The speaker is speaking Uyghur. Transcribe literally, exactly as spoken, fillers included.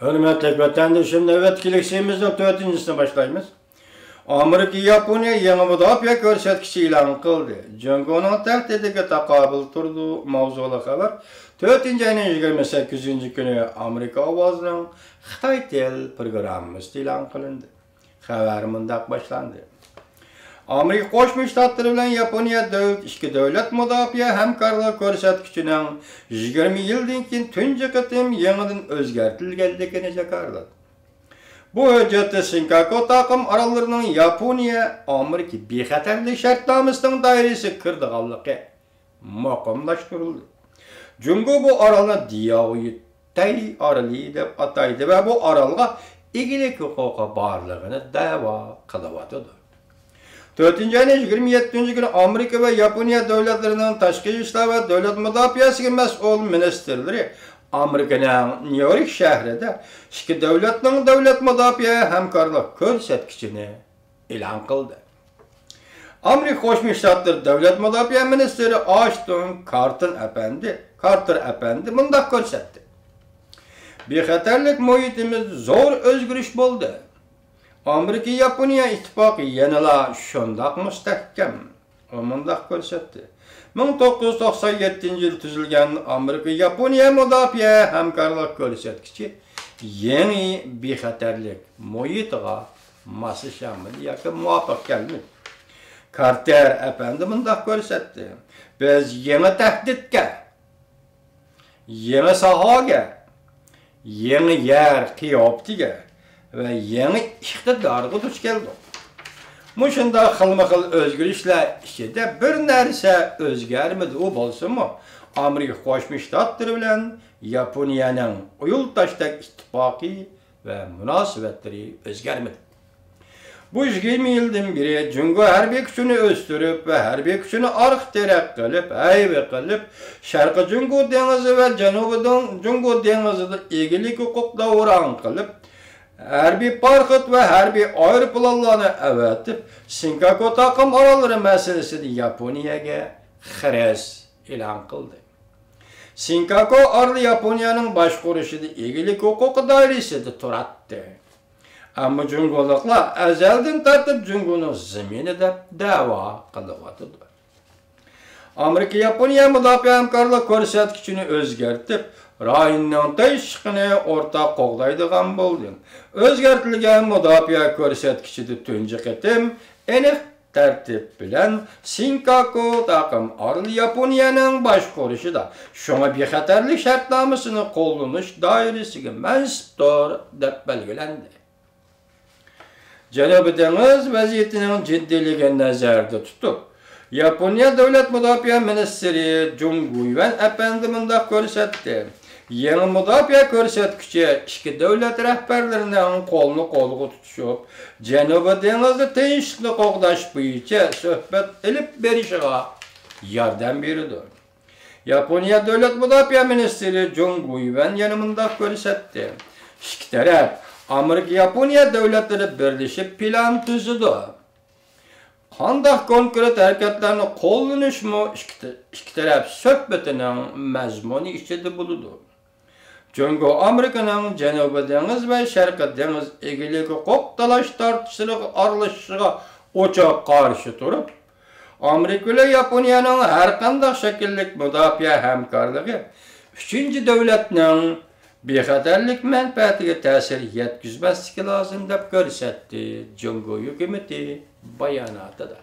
ھۆرمەتلىك ۋەتەندىشىم، نۆۋەتتىكى لېكسىيىمىزنىڭ تۆتىنچىسىنى باشلايمىز. ئامېرىكا ياپونىيە يېڭى مۇداپىئە كۆرسەتكۈچى ئېلان قىلدى. جۇڭگونىڭ تەھدىتىگە تاقابىل تۇرىدۇ ماۋزۇلۇق خەۋەر تۆتىنچى ئاينىڭ يىگىرمە سەككىزىنچى كۈنى ئامېرىكا ئاۋازىنىڭ خىتاي تىل پروگراممىسىدا ئېلان قىلىندى. خەۋەر مۇنداق باشلاندى. ئامېرىكا قوشما شتاتلىرى بىلەن ياپونىيە دۆلىتى ئىككى دۆلەت مۇداپىئە ھەمكارلىقى كۆرسەتكۈچىنىڭ يىگىرمە يىلدىن كېيىن تۇنجى قېتىم يېڭىدىن ئۆزگەرتىلگەنلىكىنى جاكارلىدى. بۇ ھۆججەتتە سىنكاكۇ تاقىم ئاراللىرىنىڭ ياپونىيە ئامېرىكا بىخەتەرلىك شەرتنامىسىنىڭ دائىرىسىگە كىرىدىغانلىقى مۇقىملاشتۇرۇلدى. جۇڭگو بۇ ئارالنى دياۋيۈتەي ئارىلى دەپ ئاتايدۇ ۋە بۇ ئارالغا ئىگىلىك ھوقۇقى بارلىقىنى دەۋا قىلىۋاتىدۇ. تۆتىنچى ئاينىڭ يىگىرمە يەتتىنچى كۈنى ئامېرىكا ۋە ياپونىيە دۆلەتلىرىنىڭ تاشقى ئىشلار ۋە دۆلەت مۇداپىئەسىگە مەسئۇل مىنىستىرلىرى ئامېرىكىنىڭ نيۇ يورك شەھىرىدە ئىككى دۆلەتنىڭ دۆلەت مۇداپىئە ھەمكارلىق كۆرسەتكۈچىنى ئېلان قىلدى. ئامېرىكا قوشما شتاتلىرى دۆلەت مۇداپىئە مىنىستىرى ئاشتون كارتون ئەپەندى، كارتېر ئەپەندى مۇنداق كۆرسەتتى: بىخەتەرلىك مۇھىتىمىزدا زور ئۆزگىرىش بولدى. ئامېرىكا ياپونىيە ئىتتىپاقى يەنىلا شۇنداق مۇستەھكەم. ئۇ مۇنداق كۆرسەتتى: مىڭ توققۇز يۈز توقسان يەتتىنچى يىل تۈزۈلگەن ئامېرىكا ياپونىيە مۇداپىئە ھەمكارلىق كۆرسەتكۈچى يېڭى بىخەتەرلىك مۇھىتىغا ماسلىشالمىدى ياكى مۇۋاپىق كەلمىدى. كارتېر ئەپەندى مۇنداق كۆرسەتتى: بىز يېڭى تەھدىتكە، يېڭى ساھەگە، يېڭى يەر قىياپىتىگە ۋە يېڭى ئىقتىدارغا دۇچ كەلدۇق. مۇشۇنداق خىلمۇ خىل ئۆزگىرىشلەر ئىچىدە بىر نەرسە ئۆزگەرمىدى. ئۇ بولسىمۇ ئامېرىكا قوشما شتاتلىرى بىلەن ياپونىيەنىڭ ئۇيۇلتاشتەك ئىتتىپاقى ۋە مۇناسىۋەتلىرى ئۆزگەرمىدى. بۇ يىگىرمە يىلدىن بېرى جۇڭگو ھەربىي كۈچىنى ئۆستۈرۈپ ۋە ھەربىي كۈچىنى ئارقا تىرەك قىلىپ، ھەيۋە قىلىپ، شەرقىي جۇڭگو دېڭىزى ۋە جەنۇبىي دېڭ-، جۇڭگو دېڭىزىدا ئىگىلىك ھوقۇق داۋراڭ قىلىپ، ھەربىي پاراخوت ۋە ھەربىي ئايروپىلانلارنى ئەۋەتىپ، سىنكاكۇ تاقىم ئاراللىرى مەسىلىسىدە ياپونىيەگە خىرىس ئېلان قىلدى. سىنكاكۇ ئارىلى ياپونىيەنىڭ باشقۇرۇشىدا ئىگىلىك ھوقۇقى دائىرىسىدە تۇراتتى. ئەمما جۇڭگولۇقلار ئەزەلدىن تارتىپ جۇڭگونىڭ زېمىنى دەپ دەۋا قىلىۋاتىدۇ. ئامېرىكا ياپونىيە مۇداپىئە ھەمكارلىق كۆرسەتكۈچىنى ئۆزگەرتىپ، رايوننىڭ تىنچلىقىنى ئورتاق قوغدايدىغان بولدى. ئۆزگەرتىلگەن مۇداپىئە كۆرسەتكۈچىدە تۇنجى قېتىم ئېنىق تەرتىپ بىلەن سىنكاكۇ تاقىم ئارىلى ياپونىيەنىڭ باشقۇرۇشىدا، شۇڭا بىخەتەرلىك شەرتنامىسىنى قوللىنىش دائىرىسىگە مەنسۇپتۇر، دەپ بەلگىلەندى. جەنۇبىي دېڭىز ۋەزىيىتىنىڭ جىددىيلىكىنى نەزەردە تۇتۇپ، ياپونىيە دۆلەت مۇداپىئە مىنىستىرى جۇڭ گۇيۋەن ئەپەندى مۇنداق كۆرسەتتى: يېڭى مۇداپىئە كۆرسەتكۈچى ئىككى دۆلەت رەھبەرلىرىنىڭ قولنى قولغا تۇتۇشۇپ، جەنۇبىي دېڭىزدا تىنچلىقنى قوغداش بويىچە سۆھبەت ئېلىپ بېرىشىغا ياردەم بېرىدۇ. ياپونىيە دۆلەت مۇداپىئە مىنىستىرى جۇڭ گۇيۋەن يەنە مۇنداق كۆرسەتتى: ئىككى تەرەپ، ئامېرىكا ياپونىيە دۆلەتلىرى بىرلىشىپ پىلان تۈزىدۇ. قانداق كونكرېت ھەرىكەتلەرنى قوللىنىشمۇ ئىككى، ئىككى تەرەپ سۆھبىتىنىڭ مەزمۇنى ئىچىدە بولىدۇ. جۇڭگو ئامېرىكىنىڭ جەنۇبىي دېڭىز ۋە شەرقىي دېڭىز ئىگىلىك ھوقۇق تالاش تارتىشلىرىغا ئارىلىشىشىغا ئوچۇق قارشى تۇرۇپ، ئامېرىكا بىلەن ياپونىيەنىڭ ھەرقانداق شەكىللىك مۇداپىئە ھەمكارلىقى ئۈچىنچى دۆلەتنىڭ بىخەتەرلىك مەنپەئەتىگە تەسىر يەتكۈزمەسلىكى لازىم، دەپ كۆرسەتتى جۇڭگو ھۆكۈمىتى باياناتىدا.